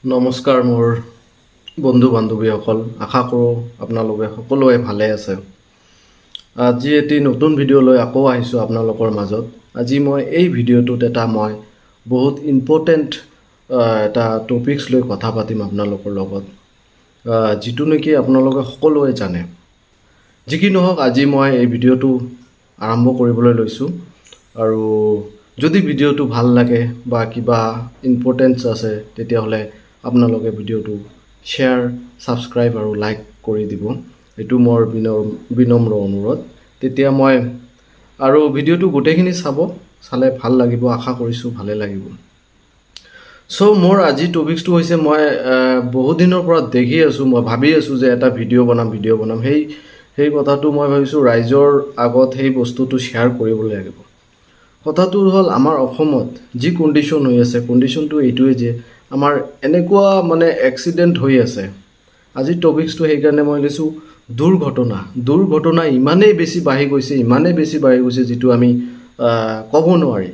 নমস্কাৰ মোৰ বন্ধু বান্ধৱীসকল, আশা কৰোঁ আপোনালোকে সকলোৱে ভালে আছে। আজি এটি নতুন ভিডিঅ' লৈ আকৌ আহিছোঁ আপোনালোকৰ মাজত। আজি মই এই ভিডিঅ'টোত এটা মই বহুত ইম্পৰ্টেণ্ট এটা টপিকছ লৈ কথা পাতিম আপোনালোকৰ লগত, যিটো নেকি আপোনালোকে সকলোৱে জানে। যি কি নহওক, আজি মই এই ভিডিঅ'টো আৰম্ভ কৰিবলৈ লৈছোঁ আৰু যদি ভিডিঅ'টো ভাল লাগে বা কিবা ইম্পৰ্টেঞ্চ আছে, তেতিয়াহ'লে আপোনালোকে ভিডিঅ'টো শ্বেয়াৰ, ছাবস্ক্ৰাইব আৰু লাইক কৰি দিব। এইটো মোৰ বিনম্ৰ অনুৰোধ। তেতিয়া মই আৰু ভিডিঅ'টো গোটেইখিনি চাব, চালে ভাল লাগিব, আশা কৰিছোঁ ভালে লাগিব। চ' মোৰ আজি টপিকছটো হৈছে, মই বহুত দিনৰ পৰা দেখি আছোঁ, মই ভাবি আছোঁ যে এটা ভিডিঅ' বনাম, ভিডিঅ' বনাম। সেই কথাটো মই ভাবিছোঁ ৰাইজৰ আগত সেই বস্তুটো শ্বেয়াৰ কৰিব লাগিব। কথাটো হ'ল, আমাৰ অসমত যি কণ্ডিশ্যন হৈ আছে, কণ্ডিশ্যনটো এইটোৱে যে আমাৰ এনেকুৱা মানে এক্সিডেণ্ট হৈ আছে। আজি টপিকছটো সেইকাৰণে মই লৈছোঁ, দুৰ্ঘটনা। দুৰ্ঘটনা ইমানেই বেছি বাঢ়ি গৈছে, ইমানেই বেছি বাঢ়ি গৈছে, যিটো আমি ক'ব নোৱাৰি।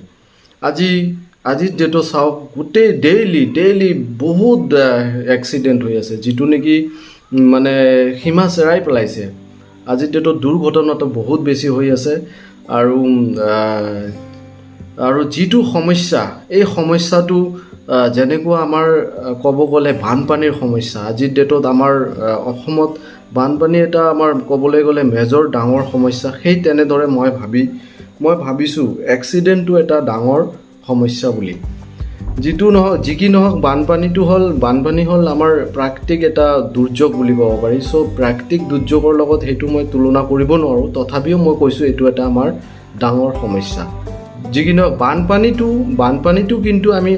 আজিৰ ডেটত চাওক, গোটেই ডেইলি ডেইলি বহুত এক্সিডেণ্ট হৈ আছে, যিটো নেকি মানে সীমা চেৰাই পেলাইছে। আজিৰ ডেটত দুৰ্ঘটনাটো বহুত বেছি হৈ আছে আৰু যিটো সমস্যা, এই সমস্যাটো যেনেকুৱা আমাৰ ক'ব গ'লে বানপানীৰ সমস্যা। আজিৰ ডেটত আমাৰ অসমত বানপানী এটা আমাৰ ক'বলৈ গ'লে মেজৰ ডাঙৰ সমস্যা। সেই তেনেদৰে মই ভাবিছোঁ এক্সিডেণ্টটো এটা ডাঙৰ সমস্যা বুলি। যিটো নহওক, যি কি নহওক, বানপানী হ'ল আমাৰ প্ৰাকৃতিক এটা দুৰ্যোগ বুলি ক'ব পাৰি। চ' প্ৰাকৃতিক দুৰ্যোগৰ লগত সেইটো মই তুলনা কৰিব নোৱাৰোঁ, তথাপিও মই কৈছোঁ এইটো এটা আমাৰ ডাঙৰ সমস্যা। যি কি নহওক, বানপানীটো কিন্তু আমি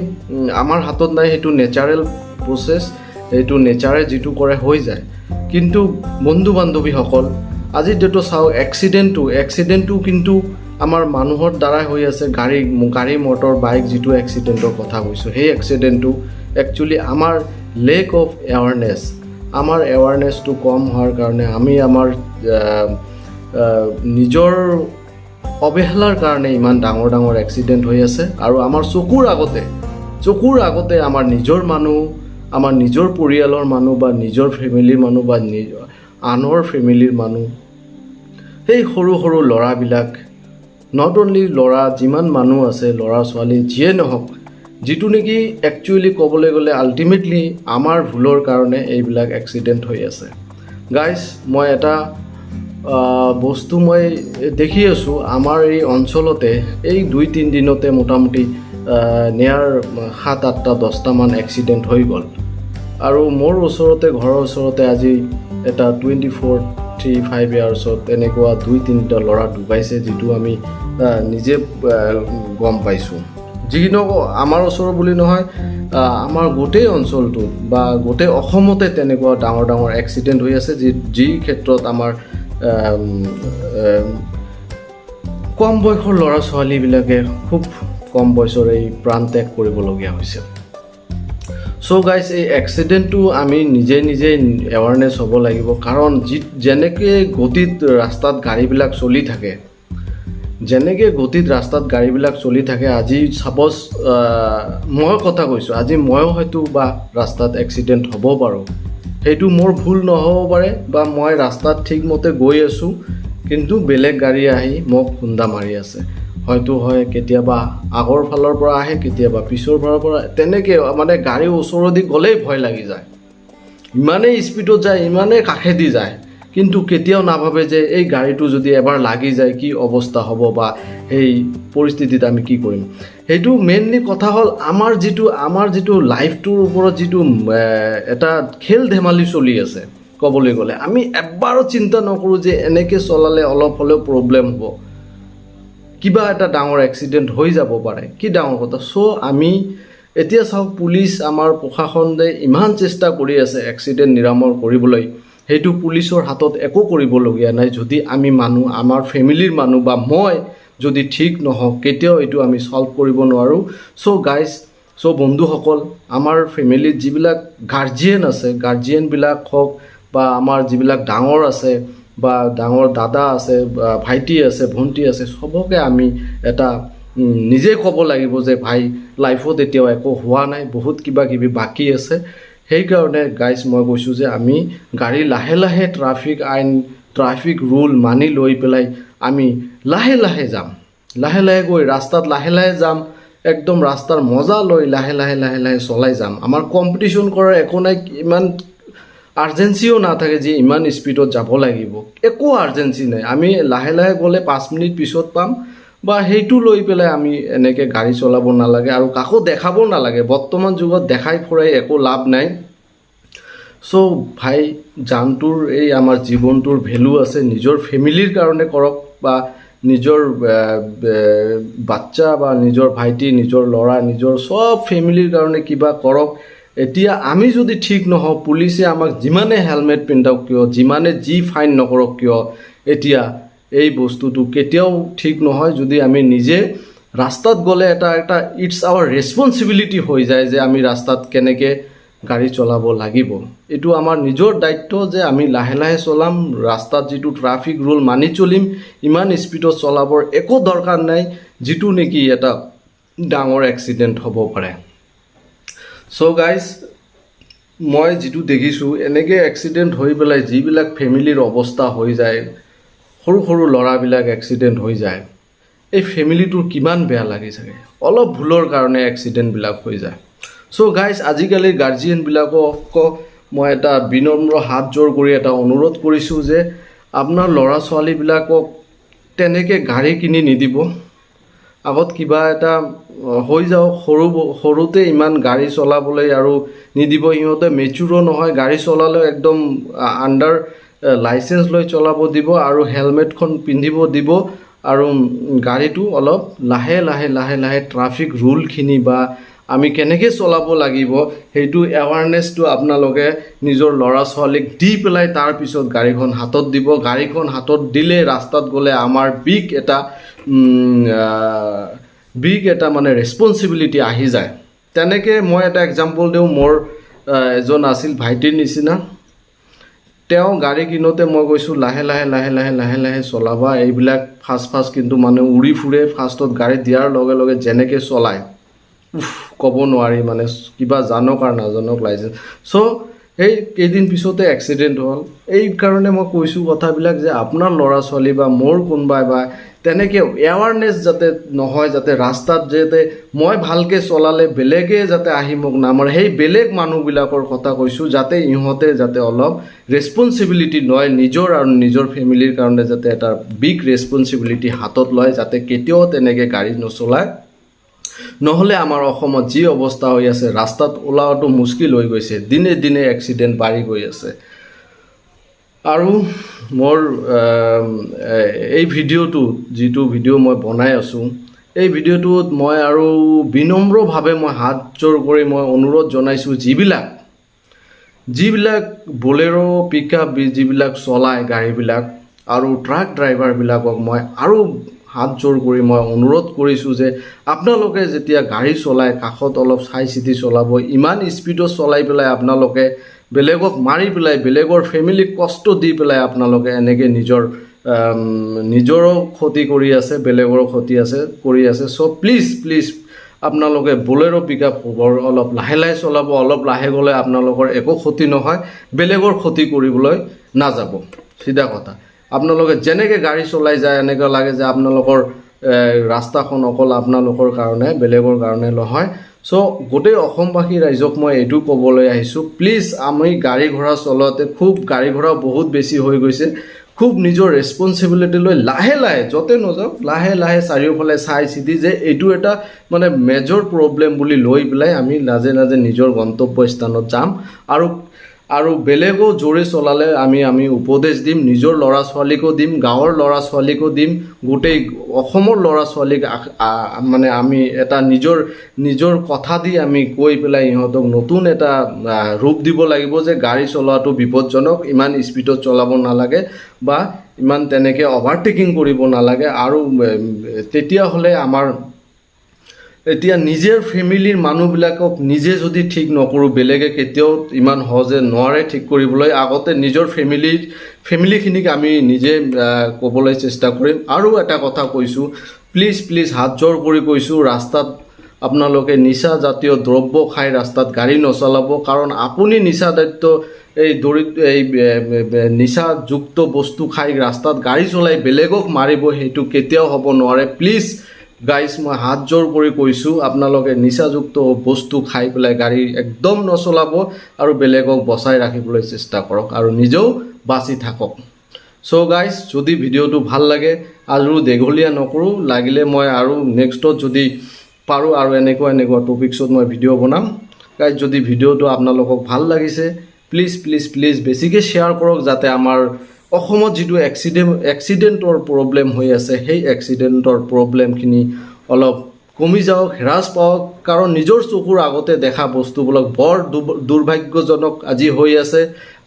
আমাৰ হাতত নাই, সেইটো নেচাৰেল প্ৰচেছ, সেইটো নেচাৰে যিটো কৰে হৈ যায়। কিন্তু বন্ধু বান্ধৱীসকল, আজিৰ ডেটত চাওক, এক্সিডেণ্টটো কিন্তু আমাৰ মানুহৰ দ্বাৰাই হৈ আছে। গাড়ী মটৰ বাইক যিটো এক্সিডেণ্টৰ কথা কৈছোঁ, সেই এক্সিডেণ্টটো একচুৱেলি আমাৰ লেক অফ এৱাৰনেছ, আমাৰ এৱাৰনেছটো কম হোৱাৰ কাৰণে, আমি আমাৰ নিজৰ অৱহেলাৰ কাৰণে ইমান ডাঙৰ ডাঙৰ এক্সিডেণ্ট হৈ আছে। আৰু আমাৰ চকুৰ আগতে আমাৰ নিজৰ মানুহ, আমাৰ নিজৰ পৰিয়ালৰ মানুহ বা নিজৰ ফেমিলিৰ মানুহ বা আনৰ ফেমিলিৰ মানুহ, সেই সৰু সৰু ল'ৰাবিলাক, not only ল'ৰা, যিমান মানুহ আছে, ল'ৰা ছোৱালী যিয়ে নহওক, যিটো নেকি একচুৱেলি ক'বলৈ গ'লে আল্টিমেটলি আমাৰ ভুলৰ কাৰণে এইবিলাক এক্সিডেণ্ট হৈ আছে। গাইজ, মই এটা বস্তু মই দেখি আছোঁ, আমাৰ এই অঞ্চলতে এই 2-3 দিনতে মোটামুটি নিয়াৰ 7-8টা 10টামান এক্সিডেণ্ট হৈ গ'ল। আৰু মোৰ ওচৰতে, ঘৰৰ ওচৰতে আজি এটা 24, 3, 5 ইয়াৰ্ছত তেনেকুৱা 2-3টা ল'ৰা ঢুকাইছে, যিটো আমি নিজে গম পাইছোঁ। যি কি নহওক, আমাৰ ওচৰৰ বুলি নহয়, আমাৰ গোটেই অঞ্চলটোত বা গোটেই অসমতে তেনেকুৱা ডাঙৰ ডাঙৰ এক্সিডেণ্ট হৈ আছে, যি যি ক্ষেত্ৰত আমাৰ আম, আম, কম বয়সৰ ল'ৰা ছোৱালীবিলাকে খুব কম বয়সৰ এই প্ৰাণ ত্যাগ কৰিবলগীয়া হৈছে। চ' গাইজ, এই এক্সিডেণ্টটো আমি নিজে নিজে এৱাৰনেছ হ'ব লাগিব, কাৰণ যেনেকৈ গতিত ৰাস্তাত গাড়ীবিলাক চলি থাকে, যেনেকৈ গতিত ৰাস্তাত গাড়ীবিলাক চলি থাকে, আজি ছাপ'জ মই কথা কৈছোঁ, আজি ময়ো হয়তো বা ৰাস্তাত এক্সিডেণ্ট হ'ব পাৰোঁ। সেইটো মোৰ ভুল নহ'ব পাৰে বা মই ৰাস্তাত ঠিকমতে গৈ আছোঁ, কিন্তু বেলেগ গাড়ী আহি মোক খুন্দা মাৰি আছে। হয়তো হয়, কেতিয়াবা আগৰ ফালৰ পৰা আহে, কেতিয়াবা পিছৰ ফালৰ পৰা, তেনেকৈ মানে গাড়ীৰ ওচৰেদি গ'লেই ভয় লাগি যায়। ইমানেই স্পীডত যায়, ইমানেই কাষেদি যায়, কিন্তু কেতিয়াও নাভাবে যে এই গাড়ীটো যদি এবাৰ লাগি যায় কি অৱস্থা হ'ব বা সেই পৰিস্থিতিত আমি কি কৰিম। সেইটো মেইনলি কথা হ'ল, আমাৰ যিটো লাইফটোৰ ওপৰত যিটো এটা খেল ধেমালি চলি আছে ক'বলৈ গ'লে, আমি এবাৰো চিন্তা নকৰোঁ যে এনেকৈ চলালে অলপ হ'লেও প্ৰব্লেম হ'ব, কিবা এটা ডাঙৰ এক্সিডেণ্ট হৈ যাব পাৰে, কি ডাঙৰ কথা। চ' আমি এতিয়া চাওক, পুলিচ, আমাৰ প্ৰশাসনে ইমান চেষ্টা কৰি আছে এক্সিডেণ্ট নিৰাময় কৰিবলৈ। সেইটো পুলিচৰ হাতত একো কৰিবলগীয়া নাই। যদি আমি মানুহ, আমাৰ ফেমিলিৰ মানুহ বা মই যদি ঠিক নহওঁ, কেতিয়াও এইটো আমি ছল্ভ কৰিব নোৱাৰোঁ। চ' গাইজ, চ' বন্ধুসকল, আমাৰ ফেমিলিত যিবিলাক গাৰ্জিয়েন আছে, গাৰ্জিয়েনবিলাক হওক বা আমাৰ যিবিলাক ডাঙৰ আছে বা ডাঙৰ দাদা আছে বা ভাইটি আছে, ভণ্টি আছে, চবকে আমি এটা নিজে ক'ব লাগিব যে ভাই লাইফত এতিয়াও একো হোৱা নাই, বহুত কিবা কিবি বাকী আছে। সেইকাৰণে গাইজ, মই কৈছোঁ যে আমি গাড়ী লাহে লাহে, ট্ৰাফিক আইন, ট্ৰাফিক ৰুল মানি লৈ পেলাই আমি লাহে লাহে যাম। লাহে লাহে গৈ ৰাস্তাত লাহে লাহে যাম, একদম ৰাস্তাৰ মজা লৈ লাহে লাহে লাহে লাহে চলাই যাম। আমাৰ কম্পিটিশ্যন কৰাৰ একো নাই, ইমান আৰ্জেঞ্চিও নাথাকে যে ইমান স্পীডত যাব লাগিব, একো আৰ্জেঞ্চি নাই। আমি লাহে লাহে গ'লে 5 মিনিট পিছত পাম বা সেইটো লৈ পেলাই আমি এনেকৈ গাড়ী চলাব নালাগে আৰু কাকো দেখাব নালাগে। বৰ্তমান যুগত দেখাই ফুৰাই একো লাভ নাই। চ' ভাই, জানটোৰ, এই আমাৰ জীৱনটোৰ ভেলু আছে। নিজৰ ফেমিলিৰ কাৰণে কৰক বা নিজৰ বাচ্চা বা নিজৰ ভাইটি, নিজৰ ল'ৰা, নিজৰ চব ফেমিলিৰ কাৰণে কিবা কৰক। এতিয়া আমি যদি ঠিক নহওঁ, পুলিচে আমাক যিমানে হেলমেট পিন্ধাওক কিয়, যিমানে যি ফাইন নকৰক কিয়, এতিয়া এই বস্তুটো কেতিয়াও ঠিক নহয়। যদি আমি নিজে ৰাস্তাত গ'লে এটা it's hour responsibility হৈ যায় যে আমি ৰাস্তাত কেনেকৈ গাড়ী চলাব লাগিব। এইটো আমাৰ নিজৰ দায়িত্ব যে আমি লাহে লাহে চলাম, ৰাস্তাত যিটো ট্ৰাফিক ৰুল মানি চলিম। ইমান স্পীডত চলাবৰ একো দৰকাৰ নাই, যিটো নেকি এটা ডাঙৰ এক্সিডেণ্ট হ'ব পাৰে। চ' গাইজ, মই যিটো দেখিছোঁ, এনেকৈ এক্সিডেণ্ট হৈ পেলাই যিবিলাক ফেমিলিৰ অৱস্থা হৈ যায়, সৰু সৰু ল'ৰাবিলাক এক্সিডেণ্ট হৈ যায়, এই ফেমিলিটোৰ কিমান বেয়া লাগে চাগে। অলপ ভুলৰ কাৰণে এক্সিডেণ্টবিলাক হৈ যায়। চ' গাইজ, আজিকালিৰ গাৰ্জিয়ানবিলাকক মই এটা বিনম্ৰ হাত জোৰ কৰি এটা অনুৰোধ কৰিছোঁ যে আপোনাৰ ল'ৰা ছোৱালীবিলাকক তেনেকৈ গাড়ী কিনি নিদিব। আগত কিবা এটা হৈ যাওক। সৰুতে ইমান গাড়ী চলাবলৈ আৰু নিদিব। সিহঁতে মেচুৰো নহয়। গাড়ী চলালেও একদম আণ্ডাৰ লাইচেঞ্চ লৈ চলাব দিব আৰু হেলমেটখন পিন্ধিব দিব আৰু গাড়ীটো অলপ লাহে লাহে লাহে লাহে ট্ৰাফিক ৰুলখিনি বা আমি কেনেকৈ চলাব লাগিব, সেইটো এৱাৰনেছটো আপোনালোকে নিজৰ ল'ৰা ছোৱালীক দি পেলাই তাৰপিছত গাড়ীখন হাতত দিব। গাড়ীখন হাতত দিলে ৰাস্তাত গ'লে আমাৰ বিগ এটা মানে ৰেচপনচিবিলিটি আহি যায়। তেনেকৈ মই এটা এক্সাম্পল দিওঁ। মোৰ এজন আছিল ভাইটিৰ নিচিনা। তেওঁ গাড়ী কিনোতে মই কৈছোঁ, লাহে লাহে লাহে লাহে লাহে লাহে চলাবা। এইবিলাক ফাষ্ট ফাষ্ট কিন্তু মানে উৰি ফুৰে। ফাৰ্ষ্টত গাড়ী দিয়াৰ লগে লগে যেনেকৈ চলায়, উফ, ক'ব নোৱাৰি, মানে কিবা জানক আৰু নাজানক লাইচেঞ্চ। চ' সেই কেইদিন পিছতে এক্সিডেণ্ট হ'ল। এই কাৰণে মই কৈছোঁ কথাবিলাক যে আপোনাৰ ল'ৰা ছোৱালী বা মোৰ কোনোবাই বা তেনেকৈ এৱাৰনেছ যাতে নহয়, যাতে ৰাস্তাত যাতে মই ভালকৈ চলালে বেলেগে যাতে আহি মোক নামাৰে, সেই বেলেগ মানুহবিলাকৰ কথা কৈছোঁ, যাতে ইহঁতে যাতে অলপ ৰেচপনচিবিলিটি লয় নিজৰ আৰু নিজৰ ফেমিলিৰ কাৰণে, যাতে এটা বিগ ৰেচপনচিবিলিটি হাতত লয়, যাতে কেতিয়াও তেনেকৈ গাড়ী নচলায়। নহ'লে আমাৰ অসমত যি অৱস্থা হৈ আছে, ৰাস্তাত ওলোৱাটো মুস্কিল হৈ গৈছে। দিনে দিনে এক্সিডেণ্ট বাঢ়ি গৈ আছে। আৰু মোৰ এই ভিডিঅ'টো, যিটো ভিডিঅ' মই বনাই আছোঁ, এই ভিডিঅ'টোত মই আৰু বিনম্ৰভাৱে মই হাত জোৰ কৰি মই অনুৰোধ জনাইছোঁ, যিবিলাক বলেৰ' পিক আপ যিবিলাক চলায় গাড়ীবিলাক আৰু ট্ৰাক ড্ৰাইভাৰবিলাকক মই আৰু হাত জোৰ কৰি মই অনুৰোধ কৰিছোঁ যে আপোনালোকে যেতিয়া গাড়ী চলায়, কাষত অলপ চাই চিতি চলাব। ইমান স্পীডত চলাই পেলাই আপোনালোকে বেলেগক মাৰি পেলাই, বেলেগৰ ফেমিলিক কষ্ট দি পেলাই আপোনালোকে এনেকৈ নিজৰো ক্ষতি কৰি আছে, বেলেগৰো ক্ষতি কৰি আছে। চ' প্লিজ প্লিজ, আপোনালোকে বলেৰ' পিক আপ অলপ লাহে লাহে চলাব। অলপ লাহে গ'লে আপোনালোকৰ একো ক্ষতি নহয়, বেলেগৰ ক্ষতি কৰিবলৈ নাযাব। চিধা কথা, আপোনালোকে যেনেকৈ গাড়ী চলাই যায়, এনেকুৱা লাগে যে আপোনালোকৰ ৰাস্তাখন অকল আপোনালোকৰ কাৰণে, বেলেগৰ কাৰণে নহয়। চ' গোটেই অসমবাসী ৰাইজক মই এইটো ক'বলৈ আহিছোঁ, প্লিজ, আমি গাড়ী ঘোঁৰা চলাওঁতে খুব, গাড়ী ঘোঁৰা বহুত বেছি হৈ গৈছে, খুব নিজৰ ৰেচপনচিবিলিটি লৈ লাহে লাহে য'তে নাযাওক, লাহে লাহে চাৰিওফালে চাই চিতি যে এইটো এটা মানে মেজৰ প্ৰব্লেম বুলি লৈ পেলাই আমি লাজে লাজে নিজৰ গন্তব্য স্থানত যাম। আৰু বেলেগো জোৰে চলালে আমি উপদেশ দিম, নিজৰ ল'ৰা ছোৱালীকো দিম, গাঁৱৰ ল'ৰা ছোৱালীকো দিম, গোটেই অসমৰ ল'ৰা ছোৱালীক মানে আমি এটা নিজৰ নিজৰ কথা দি আমি কৈ পেলাই ইহঁতক নতুন এটা ৰূপ দিব লাগিব যে গাড়ী চলোৱাটো বিপদজনক, ইমান স্পীডত চলাব নালাগে বা ইমান তেনেকৈ অভাৰটেকিং কৰিব নালাগে। আৰু তেতিয়াহ'লে আমাৰ এতিয়া নিজৰ ফেমিলিৰ মানুহবিলাকক নিজে যদি ঠিক নকৰোঁ, বেলেগে কেতিয়াও ইমান সহজে নোৱাৰে ঠিক কৰিবলৈ। আগতে নিজৰ ফেমিলিখিনিক আমি নিজে ক'বলৈ চেষ্টা কৰিম। আৰু এটা কথা কৈছোঁ, প্লিজ প্লিজ, হাত জোৰ কৰি কৈছোঁ, ৰাস্তাত আপোনালোকে নিচাজাতীয় দ্ৰব্য খাই ৰাস্তাত গাড়ী নচলাব, কাৰণ আপুনি নিচাজাতীয় এই দৰিদ্ৰ এই নিচাযুক্ত বস্তু খাই ৰাস্তাত গাড়ী চলাই বেলেগক মাৰিব, সেইটো কেতিয়াও হ'ব নোৱাৰে। প্লিজ গাইজ, মই হাত জোৰ কৰি কৈছোঁ, আপোনালোকে নিচাযুক্ত বস্তু খাই পেলাই গাড়ী একদম নচলাব আৰু বেলেগক বচাই ৰাখিবলৈ চেষ্টা কৰক আৰু নিজেও বাচি থাকক। চ' গাইজ, যদি ভিডিঅ'টো ভাল লাগে, আৰু দীঘলীয়া নকৰোঁ, লাগিলে মই আৰু নেক্সটত যদি পাৰোঁ আৰু এনেকুৱা এনেকুৱা টপিকছত মই ভিডিঅ' বনাম। গাইজ, যদি ভিডিঅ'টো আপোনালোকক ভাল লাগিছে, প্লিজ প্লিজ প্লিজ বেছিকৈ শ্বেয়াৰ কৰক, যাতে আমাৰ অসমত যিটো এক্সিডেণ্টৰ প্ৰব্লেম হৈ আছে, সেই এক্সিডেণ্টৰ প্ৰব্লেমখিনি অলপ কমি যাওক, হ্ৰাস পাওক। কাৰণ নিজৰ চকুৰ আগতে দেখা বস্তুবিলাক বৰ দুৰ্ভাগ্যজনক আজি হৈ আছে।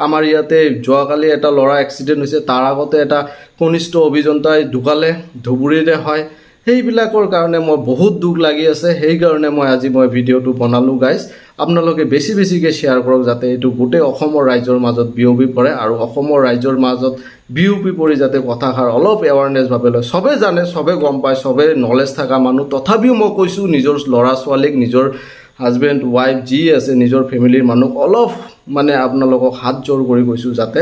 আমাৰ ইয়াতে যোৱাকালি এটা ল'ৰা এক্সিডেণ্ট হৈছে, তাৰ আগতে এটা কনিষ্ঠ অভিযন্তাই ঢুকালে, ধুবুৰীতে হয়। সেইবিলাকৰ কাৰণে মই বহুত দুখ লাগি আছে। সেইকাৰণে মই আজি মই ভিডিঅ'টো বনালোঁ। গাইজ, আপোনালোকে বেছি বেছিকৈ শ্বেয়াৰ কৰক, যাতে এইটো গোটেই অসমৰ ৰাইজৰ মাজত বিয়পি পৰে আৰু অসমৰ ৰাইজৰ মাজত বিয়পি পৰি যাতে কথাষাৰ অলপ এৱাৰনেছভাৱে লয়। চবে জানে, চবে গম পায়, চবে নলেজ থকা মানুহ। তথাপিও মই কৈছোঁ, নিজৰ ল'ৰা ছোৱালীক, নিজৰ হাজবেণ্ড ৱাইফ যি আছে, নিজৰ ফেমিলিৰ মানুহক অলপ মানে আপোনালোকক হাত জোৰ কৰি কৈছোঁ, যাতে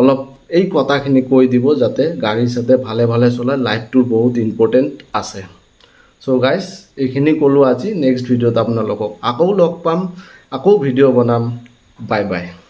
অলপ এই কথাখিনি কৈ দিব, যাতে গাড়ী যাতে ভালে ভালে চলায়। লাইফটোৰ বহুত ইম্পৰ্টেণ্ট আছে। চ' গাইজ, এইখিনি ক'লোঁ আজি। নেক্সট ভিডিঅ'ত আপোনালোকক আকৌ লগ পাম, আকৌ ভিডিঅ' বনাম। Bye bye.